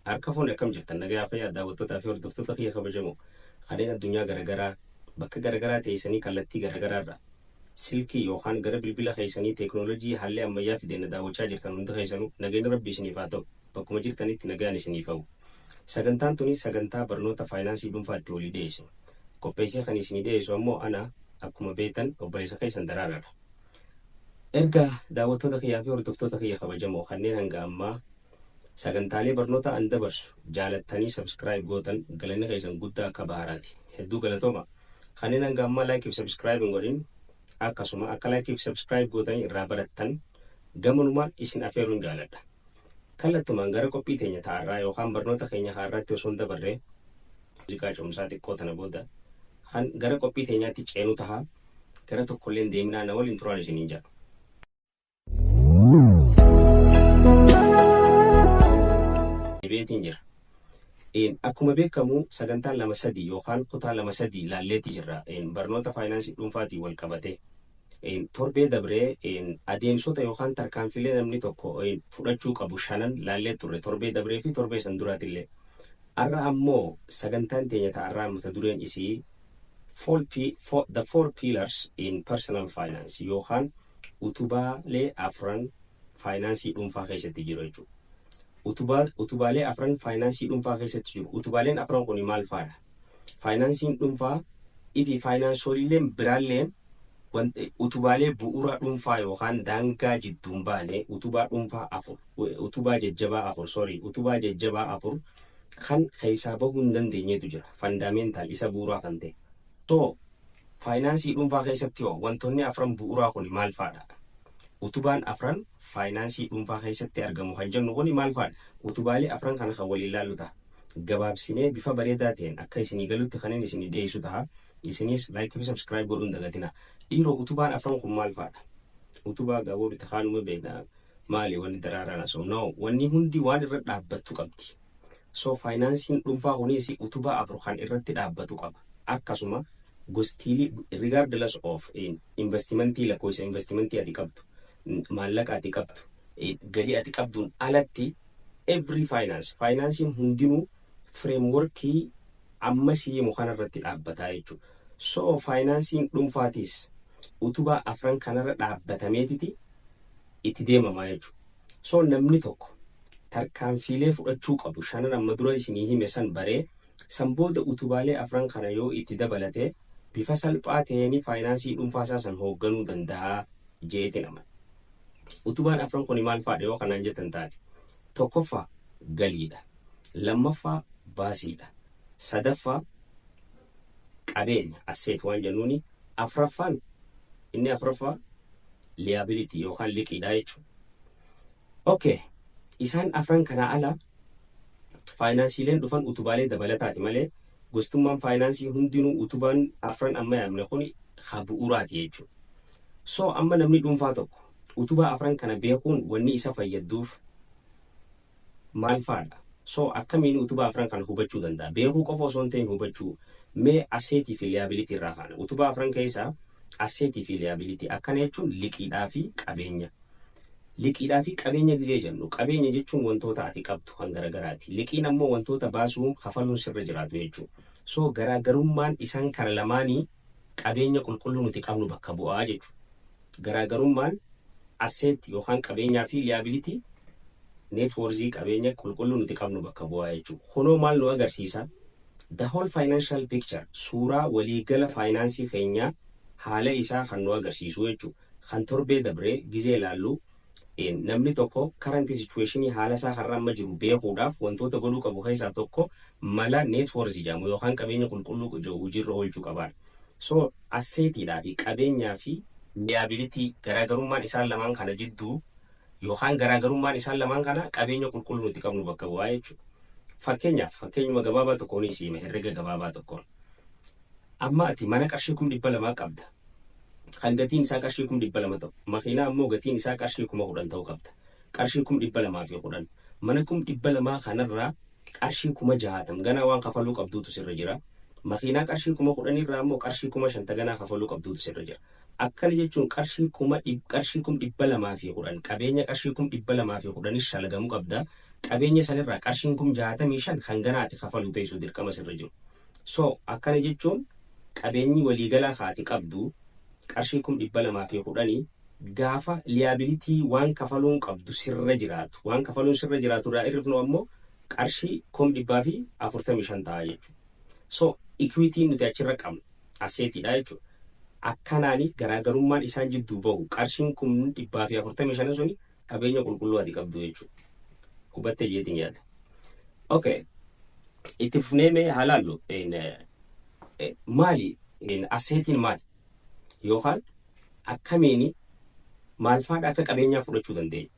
Harka fuune, akkam jirtan? Nagayaa, fayyaa? Daawwattootaa fi hordoftoota kiyya kabajamoo kanneen addunyaa garagaraa bakka garagaraa teessanii kallattii garagaraarra silkii yookaan gara bilbila keessanii teeknoolojii haalli ammayyaa fideen daawwachaa jirtan hundi keessanuu, nageenyi Rabbi isiniif haa ta'u. Bakkuma jirtanitti nagaan isiniif ha'u. Sagantaan tuni sagantaa barnoota faayinaansii dhuunfaatti walii dhiyeessinu. Qopheessee kan isinii dhiyeessu ammoo ana, akkuma beektan, obboleessa keessan Daraaraadha. Erga daawwattoota kiyyaa fi hordoftoota kiyya kabajamoo kanneen hanga ammaa sagantaalee barnoota an dabarsu jaalattanii subscribe gootan, galanni keessan guddaa akka baharaati. Hedduu galatooma. Kanneen hanga ammaa like fi subscribe hin godhin akkasuma akka like fi subscribe gootanii irraa barattan gamanumaan isin afeeruun jaaladha. Kallattumaan gara qophii teenya ta'arraa yookaan barnoota keenya kaarraatti osoo hin dabarree, muuziqaa cimsaa xiqqoo tana booda kan gara qophii teenyaatti ceenu taha. Gara tokkollee hin deeminaa, na waliin turaan isiniin jedha. Deebi'eetiin jira. Akkuma beekamu sagantaan lama sadii yookaan kutaa lama sadii laalleetti jirra barnoota faayinaansii dhuunfaatiin wal qabatee. Torbee dabree adeemsota yookaan tarkaanfilee namni tokko fudhachuu qabu shanan laallee turre, torbee dabree fi torbee san duraatillee. Har'a ammoo sagantaan teenya ta'arraa mata dureen isii "The Four Pillars in Personal Finance" yookaan utubaalee afran faayinaansii dhuunfaa keessatti jiru jechuudha. Utubaalee afran faayinaansii dhuunfaa keessatti jiru. Utubaaleen afran kun maal fa'aadha? Faayinaansiin dhuunfaa ifi faayinaansoliileen biraalleen utubaalee bu'uura dhuunfaa yookaan daangaa jidduun baane utubaa dhuunfaa afur, utubaa jajjabaa afur, sorry, utubaa jajjabaa afur kan keessaa bahuu hin dandeenyetu jira. Fundamental, isa bu'uuraa kan ta'e. So faayinaansii dhuunfaa keessatti hoo wantoonni afran bu'uuraa kun maal fa'aadha? Utubaan afran faayinaansii dhuunfaa keessatti argamu kan jennu kun maal fa'aadha? Utubaalee afran kana kan waliin ilaallu ta'a. Gabaabsinee bifa bareedaa ta'een akka isinii galutti kan inni isinii dhiyeessu ta'a. Isinis like fi subscribe godhuun dagatina. Dhiiroo, utubaan afran kun maal fa'aadha? Utubaa gaaboo bitta kaanuma beekna, maali wanni daraaraan asoo? No, wanni hundi waan irra dhaabbattu qabdi. So faayinaansiin dhuunfaa kunis utubaa afur kan irratti dhaabbatu qaba. Akkasuma gostiilii, regardless of investimentii, lakkoofsa investimentii ati qabdu, maallaqa ati qabdu, galii ati qabduun alatti, every finance, faayinaansiin hundinuu frameworkii amma sii himu kanarratti dhaabbataa jechuudha. So faayinaansiin dhuunfaatis utubaa afran kanarra dhaabbatameetiti itti deemamaa jechuudha. So namni tokko tarkaanfiilee fudhachuu qabu shanan amma dura isinii hime san baree, san booda utubaalee afran kana yoo itti dabalate, bifa salphaa ta'een faayinaansii dhuunfaasaa san hoogganuu danda'a jeetiin amana. Utubaan afran kun maal fa'aadha yoo kanaan jettan taate? Tokkoffaa galiidha. Lammaffaa baasiidha. Sadaffaa qabeenya, asset waan jennuuni. Afraffaan, inni afraffaa, liability yookaan liqiidha jechuudha. Okay. Isaan afran kanaa ala faayinaansiileen dhufan utubaalee dabalataati malee gostummaan faayinaansii hundinuu utubaan afran amma yaamne kun haa bu'uuraati jechuudha. So amma namni dhuunfaa tokko utubaa afran kana beekuun wanni isa fayyadduuf maal fa'aadha? So akkamiin utubaa afran kana hubachuu danda'a? Beekuu qofa osoo hin ta'in hubachuu. Mee assetii fi liability irraa kaana. Utubaa afran keessaa assetii fi liability, akkana jechuun liqiidhaa fi qabeenya. Liqiidhaa fi qabeenya gizee jennu, qabeenya jechuun wantoota ati qabdu kan garagaraati. Liqiin ammoo wantoota baasuun kafaluun sirra jiraatu jechuudha. So garaagarummaan isaan kana lamaanii qabeenya qulqulluu nuti qabnu bakka bu'aa jechuudha. Garaagarummaan asset yookaan qabeenyaa fi liability net worth qabeenya qulqulluu nuti qabnu bakka bu'aa jechuudha. Kunoo maal nu agarsiisa? The whole financial picture, suuraa waliigala faayinaansii keenyaa haala isaa kan nu agarsiisu jechuudha. Kan torbee dabree gizee ilaallu, namni tokko current situation, haala isaa har'a amma jiru beekuudhaaf wantoota godhuu qabu keessaa tokko mala net worth jedhamu yookaan qabeenya qulqulluu hojiirra oolchuu qabaadha. So assetiidhaa fi qabeenyaa fi liability, garaagarummaan isaan lamaan kana jidduu yookaan garaagarummaan isaan lamaan kana qabeenya qulqulluu nuti qabnu bakka bu'aa jechuudha. Fakkeenyaaf, fakkeenyuma gabaabaa tokkoon siima, herrega gabaabaa tokkoon. Amma ati mana qarshii 200,000 qabda. Kan gatiin isaa qarshii 200,000 ta'u. Makiinaa ammoo gatiin isaa qarshii 10,000 ta'uu qabda. Qarshii 210,000. Mana 200,000 kanarraa qarshii 60,000 ganaa waan kafaluu qabduutu sirra jira. Makiinaa qarshii 10,000rraa ammoo qarshii 50,000 ganaa kafaluu qabduutu sirra jira. Akkana jechuun qarshii 210,000, qabeenya qarshii 210,000 shalagamuu qabda. Qabeenya sanirraa qarshiin 65,000 hangana ati kafaluu teessu dirqama sirra jiru. So akkana jechuun qabeenyi waliigalaa haati qabdu qarshii 210,000 gaafa liability waan kafaluun qabdu sirra jiraatu. Waan kafaluun sirra jiraatu irraa irrifnu ammoo qarshii 145,000 ta'a jechuudha. So equity nuti achirra qabnu assetiidha jechuudha. Akkanaani garaagarummaan isaan jidduu bahu qarshiin 145,000 suni qabeenya qulqulluu ati qabdu jechuudha. Hubattee jeetiin yaada. Okay. Itti fufnee mee haa laallu, maali assetiin, maali yookaan akkamiini maal faadha akka qabeenyaa fudhachuu dandeenya?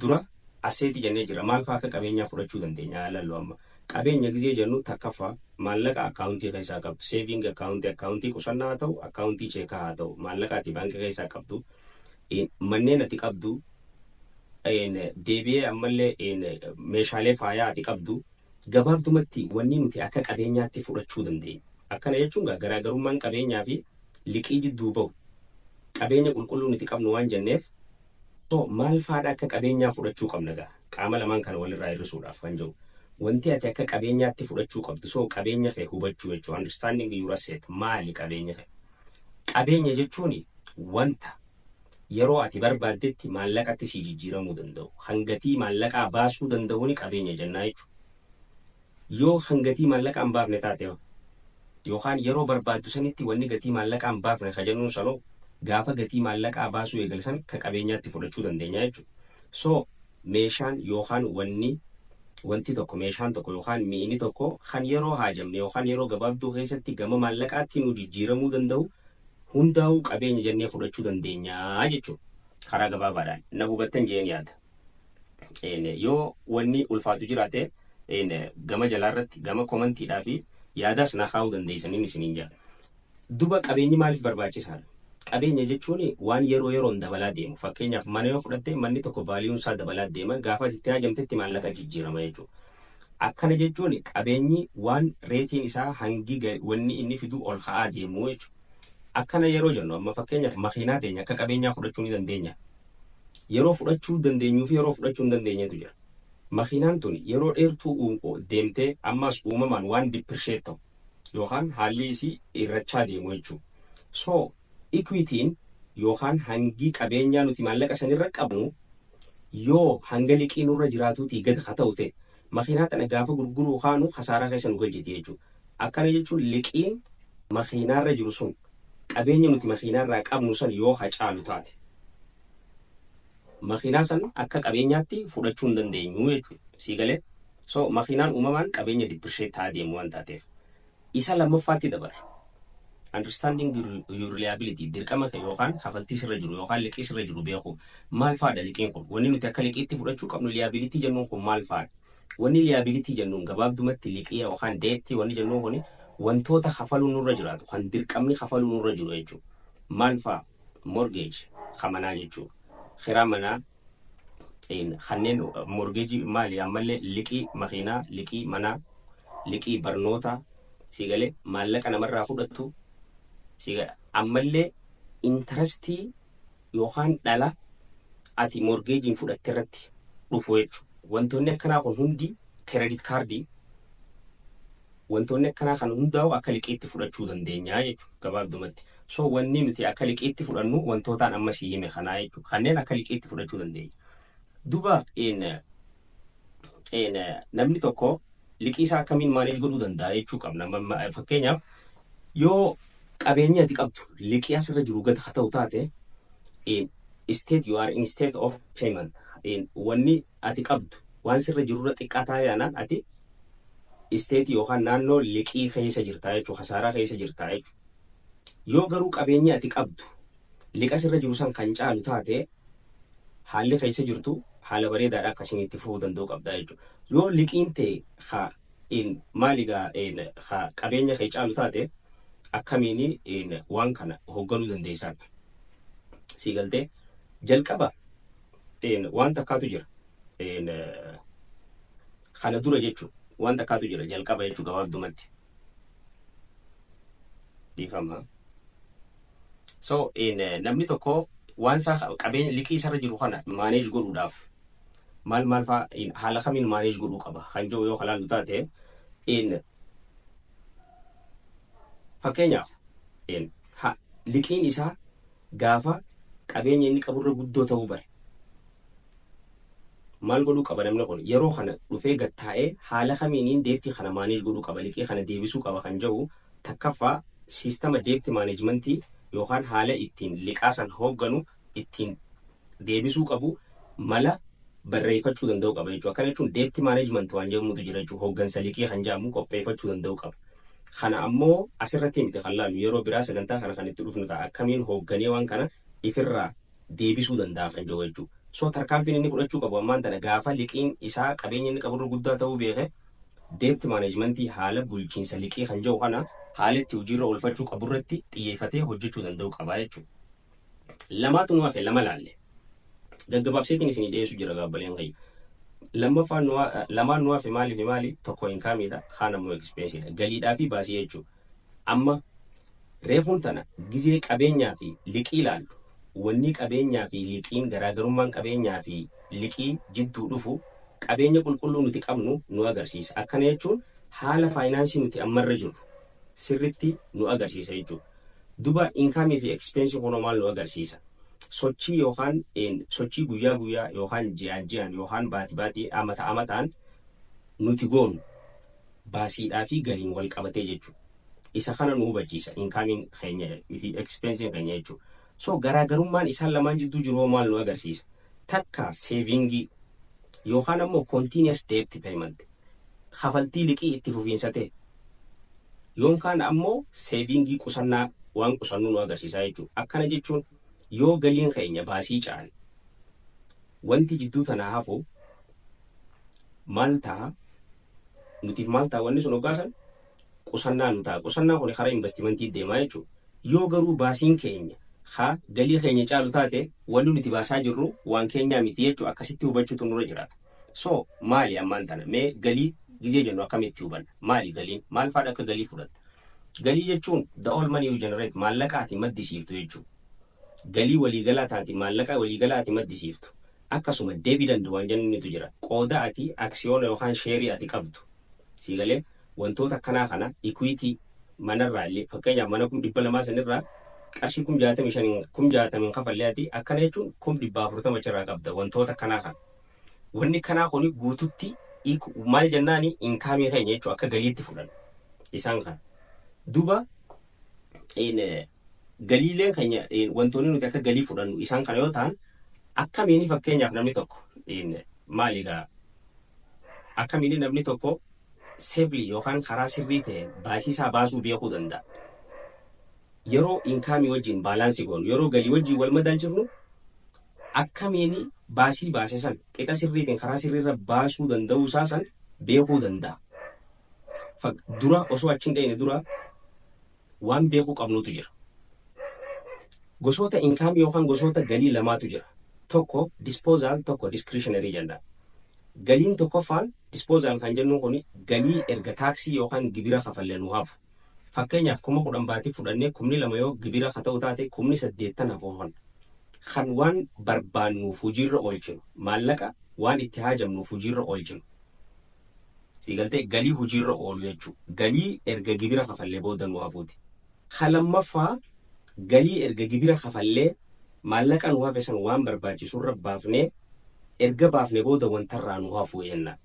Dura assetii jennee jira. Maal fa'aa akka qabeenyaa fudhachuu dandeenya haa laallu amma. Qabeenya gizee jennu, takkaffaa maallaqa akkaawuntii keessaa qabdu, saving account, akkaawuntii qusannaa haa ta'u, akkaawuntii cheekaa haa ta'u, maallaqa ati baankii keessaa qabdu, manneen ati qabdu, deebi'ee ammallee meeshaalee faayaa ati qabdu, gabaabdumatti wanni nuti akka qabeenyaatti fudhachuu dandeenya. Akkana jechuun garaagarummaan qabeenyaa fi liqii jidduu bahu qabeenya qulqulluu nuti qabnu waan jenneef, so maal faadha akka qabeenyaa fudhachuu qabna gaa qaama lamaan kana walirraa hir'isuudhaaf kan jiru. Wanti ati akka qabeenyaatti fudhachuu qabdu, so qabeenya kee hubachuu jechuudha. Understanding your asset, maali qabeenya kee? Qabeenya jechuun wanta yeroo ati barbaaddetti maallaqatti si jijjiiramuu danda'u. Hangatii maallaqaa baasuu danda'uuni qabeenya jennaa jechuudha. Yoo hangatii maallaqaa hin baafne taate, yookaan yeroo barbaaddu sanitti wanni gatii maallaqaa hin baafne ka jennuun sanoo gaafa gatii maallaqaa baasuu eegalsan ka qabeenyaatti fudhachuu dandeenya jechuudha. So meeshaan yookaan wanti tokko, meeshaan tokko yookaan mi'ini tokko kan yeroo haajamne yookaan yeroo gabaabduu keessatti gama maallaqaatti nu jijjiiramuu danda'u hundaa'uu qabeenya jennee fudhachuu dandeenya jechuudha. Karaa gabaabaadhaan na hubattan jeen yaada. Yoo wanni ulfaatu jiraate gama jalaarratti gama commentiidhaa fi yaadaas na kaa'uu dandeessaniin isiniin jedha. Duba qabeenyi maaliif barbaachisaadha? Qabeenya jechuun waan yeroo yeroon dabalaa deemu. Fakkeenyaaf, mana yoo fudhatte, manni tokko valueun isaa dabalaa deema. Gaafa itti haajamtetti maallaqa jijjiirama jechuudha. Akkana jechuun qabeenyi waan rateiin isaa hangi wanni inni fidu ol ka'aa deemu jechuudha. Akkana yeroo jennu amma fakkeenyaaf makiinaa teenya akka qabeenyaa fudhachuu ni dandeenya. Yeroo fudhachuu dandeenyuu fi yeroo fudhachuu hin dandeenyetu jira. Makiinaan tun yeroo dheertuu deemtee ammas uumamaan waan depreciate ta'u yookaan haalli isii irrachaa deemu jechuudha. So equityn yookaan hangi qabeenyaa nuti maallaqa sanirra qabnu yoo hanga liqii nurra jiraatuutii gad haa ta'u ta'e, makiinaa tana gaafa gurguruu kaanu kasaaraa keessa nu galchiti jechuudha. Akkana jechuun liqiin makiinaarra jiru sun qabeenya nuti makiinaarraa qabnu san yoo hacaalu taate, makiinaa san akka qabeenyaatti fudhachuu hin dandeenyu jechuudha. Sii galee? So makiinaan uumamaan qabeenya depreciate ta'aa deemu waan taateef. Isa lammaffaatti dabarra. Understanding your liability, dirqama kee yookaan kafaltii sirra jiru yookaan liqii sirra jiru beeku. Maal fa'aadha liqiin kun? Wanni nuti akka liqiitti fudhachuu qabnu, liability jennuun kun maal fa'aadha? Wanni liability jennuun gabaabdumatti liqii yookaan debt wanni jennuun kun wantoota kafaluu nurra jiraatu, kan dirqamni kafaluu nurra jiru jechuudha. Maal fa'a? Mortgage manaa jechuudha. Kiraa manaa, kanneen mortgage maali, ammallee liqii makiinaa, liqii manaa, liqii barnootaa, si galee, maallaqa namarraa fudhattu, si ammallee interestii yookaan dhala ati mortgageiin fudhatte irratti dhufu jechuudha. Wantoonni akkanaa kun hundi, credit cardii, wantoonni akkanaa kan hundaa'u akka liqiitti fudhachuu dandeenya jechuudha gabaabdumatti. So wanni nuti akka liqiitti fudhannu wantootaan amma sii hime kanaa jechuudha. Kanneen akka liqiitti fudhachuu dandeenya. Duba namni tokko liqii isaa akkamiin manage godhuu danda'a jechuu qabna. Fakkeenyaaf, yoo qabeenyi ati qabdu liqii asirra jiru gad haa ta'u taate, state you are in state of payment, wanni ati qabdu waan sirra jirurra xiqqaa taa'e ati state yookaan naannoo liqii keessa jirta jechuudha, kasaaraa keessa jirta jechuudha. Yoo garuu qabeenyi ati qabdu liqa sirra jiru san kan caalu taate, haalli keessa jirtu haala bareedaadha, akkasiin itti fufuu danda'u qabda jechuudha. Yoo liqiin ta'e ha maali gaa ha qabeenya kee caalu taate, akkamiin waan kana hoogganuu dandeessaa? Sii galtee? Jalqaba waan takkaatu jira. Kana dura jechuudha. Waan takkaatu jira jalqaba jechuudha gabaabdumatti. Dhiifama. So namni tokko waan isaa qabeenya liqii isarra jiru kana manage godhuudhaaf Maal maal fa'aa haala kamiin manage godhuu qaba kan jiru yoo kalaallu taate, fakkeenyaaf liqiin isaa gaafa qabeenya inni qaburra guddoo ta'uu bare, maal godhuu qaba namni kun? Yeroo kana dhufee gattaa'ee haala kamiiniin debt kana manage godhuu qaba, liqii kana deebisuu qaba kan jedhu, takkaffaa system debt management yookaan haala ittiin liqaa san hoogganu, ittiin deebisuu qabu mala barreeffachuu danda'u qaba jechuudha. Akkana jechuun debt management waan jedhamutu jira jechuudha. Hooggansa liqii kan jedhamu qopheeffachuu danda'u qaba. Kana ammoo asirratti miti kan laallu, yeroo biraa sagantaa kana kan itti dhufnu ta'a. Akkamiin hoogganee waan kana ifirraa deebisuu danda'a kan jedhu jechuudha. So tarkaanfiin inni fudhachuu qabu ammaan tana, gaafa liqiin isaa qabeenya inni qaburra guddaa ta'uu beeke, debt management, haala bulchiinsa liqii kan jedhu kana haala itti hojiirra oolfachuu qaburratti xiyyeeffatee hojjechuu danda'u qaba jechuudha. Lamaatu nu hafe, lama laalle. Gaggabaabseetiin isinii dhiyeessu jira gaabbaleen kiyya. Lammaffaan lamaan nu hafe maalii fi maali? Tokko incomeiidha, kaan ammoo expenseiidha. Galiidhaa fi baasii jechuudha. Amma reefuun tana gizee qabeenyaa fi liqii ilaallu, wanni qabeenyaa fi liqiin, garaagarummaan qabeenyaa fi liqii jidduu dhufu qabeenya qulqulluu nuti qabnu nu agarsiisa. Akkana jechuun haala faayinaansii nuti ammarra jirru sirritti nu agarsiisa jechuudha. Duba income fi expense kunoo maal nu agarsiisa? Sochii yookaan sochii guyyaa guyyaa yookaan ji'aan ji'aan yookaan baatii baatii, amata amataan nuti goonu baasiidhaa fi galiin wal qabatee jechuudha. Isa kana nu hubachiisa incomeiin keenya fi expenseiin keenya jechuudha. So garaagarummaan isaan lamaan jidduu jiru maal nu agarsiisa? Takka saving yookaan ammoo continuous debt payment, kafaltii liqii itti fufiinsa ta'e, yookaan ammoo saving, qusannaa, waan qusannu nu agarsiisa jechuudha. Akkana jechuun yoo galiin keenya baasii caale, wanti jidduu tanaa hafu maal ta'a? Nutiif maal ta'a wanni sun hoggaasan? Qusannaa nu ta'a. Qusannaan kun karaa investmentii deemaa jechuudha. Yoo garuu baasiin keenya haa galii keenya caalu taate, wanni nuti baasaa jirru waan keenyaa miti jechuudha. Akkasitti hubachuutu nurra jiraata. So maali ammaan tana mee galii gizee jennu akkamitti hubanna? Maali galiin? Maal faadha akka galii fudhatta? Galii jechuun the all money you generate, maallaqa ati maddisiiftu jechuudha. Galii waliigalaa taati, maallaqa waliigalaa ati maddisiiftu. Akkasuma dividend waan jennutu jira. Qooda ati aksiyoona yookaan share ati qabdu. Siigalee wantoota akkanaa kana, equity manarraa illee, fakkeenyaaf mana 200,000 sanirraa qarshii 65,000, 60,000 kafallee ati, akkana jechuun 400,000 achirraa qabda, wantoota akkanaa kana. Wanni kanaa kuni guututti maal jennaani? Income keenya jechuudha, akka galiitti fudhanna isaan kana. Duuba galiileen keenya, wantoonni nuti akka galii fudhannu isaan kana yoo ta'an, akkamiini fakkeenyaaf namni tokko maali egaa, akkamiini namni tokko safely yookaan karaa sirrii ta'een baasii isaa baasuu beekuu danda'a? Yeroo income wajjin balance goonu, yeroo galii wajjin wal madaalchifnu, akkamiini baasii baase san qixa sirriitiin karaa sirriirra baasuu danda'uu isaa san beekuu danda'a? Dura osoo achi hin dhayne dura waan beekuu qabnutu jira. Gosoota income yookaan gosoota galii lamaatu jira. Tokko disposal, tokko discretionary jenna. Galiin tokkoffaan disposal kan jennuun kun galii erga taaksii yookaan gibira kafallee nu hafu. Fakkeenyaaf 10,000 baatii fudhannee 2,000 yoo gibira ka ta'u taate, 80,000 hafu. Kan waan barbaannuuf hojiirra oolchinu, maallaqa waan itti haajamnuuf hojiirra oolchinu. Siigaltee galii hojiirra oolu jechuudha. Galii erga gibira kafallee booda nu hafuuti. Ka lammaffaa galii erga gibira kafallee maallaqa nu hafe san waan barbaachisurra baafnee, erga baafne booda wantarraa nu hafu jenna.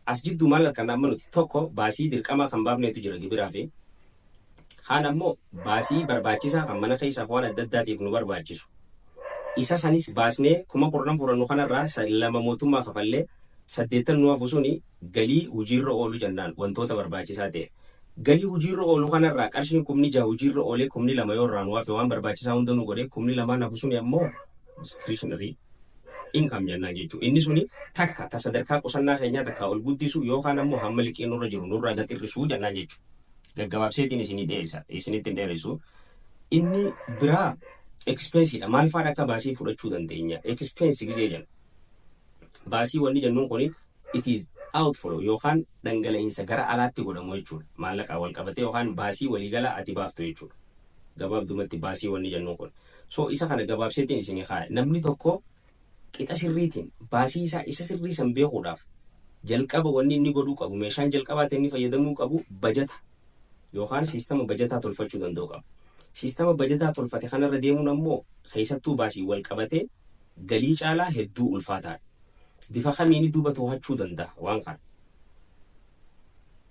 As jidduu maal harkaan amma nuti? Tokko baasii dirqamaa kan baafneetu jira, gibiraa fi kaan ammoo baasii barbaachisaa kan mana keessaaf waan adda addaatiif nu barbaachisu. Isa sanis baasnee 10,000 fudhannu kanarraa lama mootummaa kafallee 80 nu hafu suni galii hojiirra oolu jennaan, wantoota barbaachisaa ta'e. Galii hojiirra oolu kanarraa qarshiin 6,000 hojiirra oolee 2,000 yoo irraa nu hafe, waan barbaachisaa hunda nu godhee 2,000n hafu suni ammoo discretionary income jennaan jechuudha. Inni suni takka ta sadarkaa qusannaa keenyaa takka ol guddisu yookaan ammoo hamma liqii nurra jiru nurraa gad hir'isuu jennaan jechuudha. Gaggabaabseetiin isinii dhiyeessa, isinitti hin dheeressu. Inni biraa expenseiidha. Maal faadha akka baasii fudhachuu dandeenya? Expense gizee jenna. Baasii wanni jennuun kuni it is outflow yookaan dhangala'iinsa gara alaatti godhamu jechuudha. Maallaqaa wal qabatee yookaan baasii waliigalaa ati baaftu jechuudha. Gabaabdumatti baasii wanni jennuun kun. So isa kana gabaabseetiin isinii kaaya. Namni tokko Qixa sirriitiin baasii isaa isa sirrii san beekuudhaaf jalqaba wanni inni godhuu qabu, meeshaan jalqabaa ta'e inni fayyadamuu qabu bajata yookaan siistama bajataa tolfachuu danda'u qaba. Siistama bajataa tolfate kanarra deemuun ammoo keessattuu baasii wal qabatee galii caalaa hedduu ulfaataadha. Bifa kamiin duuba to'achuu danda'a waan kana?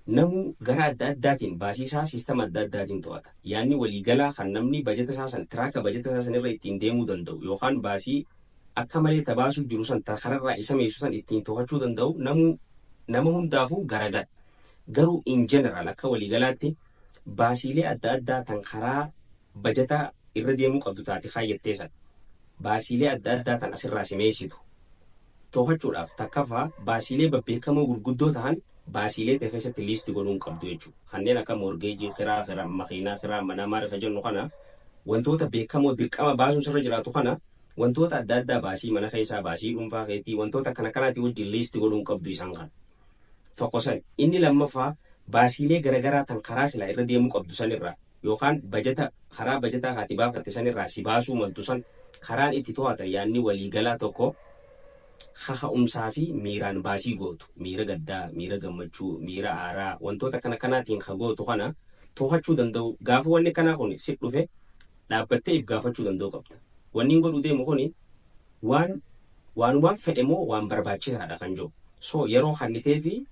Namuu gara adda addaatiin baasii isaa siistama adda addaatiin to'ata. Yaanni waliigalaa kan namni bajata isaa san track bajata isaa san irra ittiin deemuu danda'u yookaan baasii akka malee tabaasuu jiru san kararraa isa meessu san ittiin to'achuu danda'u namuu nama hundaafuu garagara. Garuu in general, akka waliigalaatti, baasiilee adda addaa tan karaa bajataa irra deemuu qabdu taate kaayyattee san baasiilee adda addaa tan asirraa simeessitu to'achuudhaaf, takkaffaa, baasiilee babbeekamoo gurguddoo ta'an baasiilee ta'e keessatti list godhuu hin qabdu jechuudha. Kanneen akka mortgage, kiraa, kiraa makiinaa, kiraa manaa maal ka jennu kana, wantoota beekamoo dirqama baasuun sirra jiraatu kana, wantoota adda addaa, baasii mana keessaa, baasii dhuunfaa keetii, wantoota kana kanaatii wajjin list godhuu hin qabdu isaan kana. Tokko san. Inni lammaffaa, baasiilee garaagaraa tan karaa silaa irra deemuu qabdu sanirraa yookaan bajata karaa bajataa haati baafatte sanirraa si baasuu maltu san karaan itti to'atan, yaanni waliigalaa tokko, kaka'umsaa fi miiraan baasii gootu, miira gaddaa, miira gammachuu, miira aaraa, wantoota kana kanaatiin ka gootu kana to'achuu danda'u. Gaafa wanni kanaa kun si dhufe dhaabbattee if gaafachuu danda'u qabda. Wanni hin godhuu deemu kuni waan waanumaan fedhe moo waan barbaachisaadha kan jiru. So yeroo kannitee fi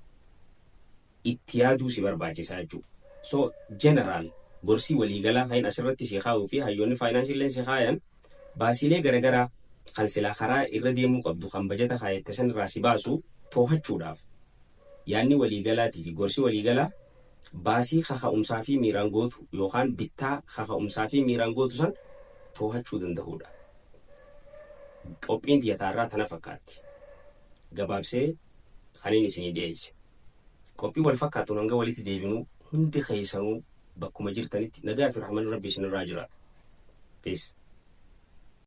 itti yaaduu si barbaachisaa jechuudha. So general gorsii waliigalaa kan asirratti si kaa'uu fi hayyoonni faayinaansii illee si kaayan, baasiilee garaagaraa kan silaa karaa irra deemuu qabdu kan bajata kaayatte san irraa si baasu to'achuudhaaf, yaanni waliigalaatii fi gorsi waliigalaa baasii kaka'umsaa fi miiraan gootu yookaan bittaa kaka'umsaa fi miiraan gootu san to'achuu danda'uudha. Qophiin xiyyaataarraa tana fakkaatti. Gabaabsee kaniin isinii dhiyeesse. Qophii wal fakkaatuun hanga walitti deebinuu hundi keessanuu bakkuma jirtanitti nagaa fi rahmanni Rabbi isinirraa jiraatu. Peace.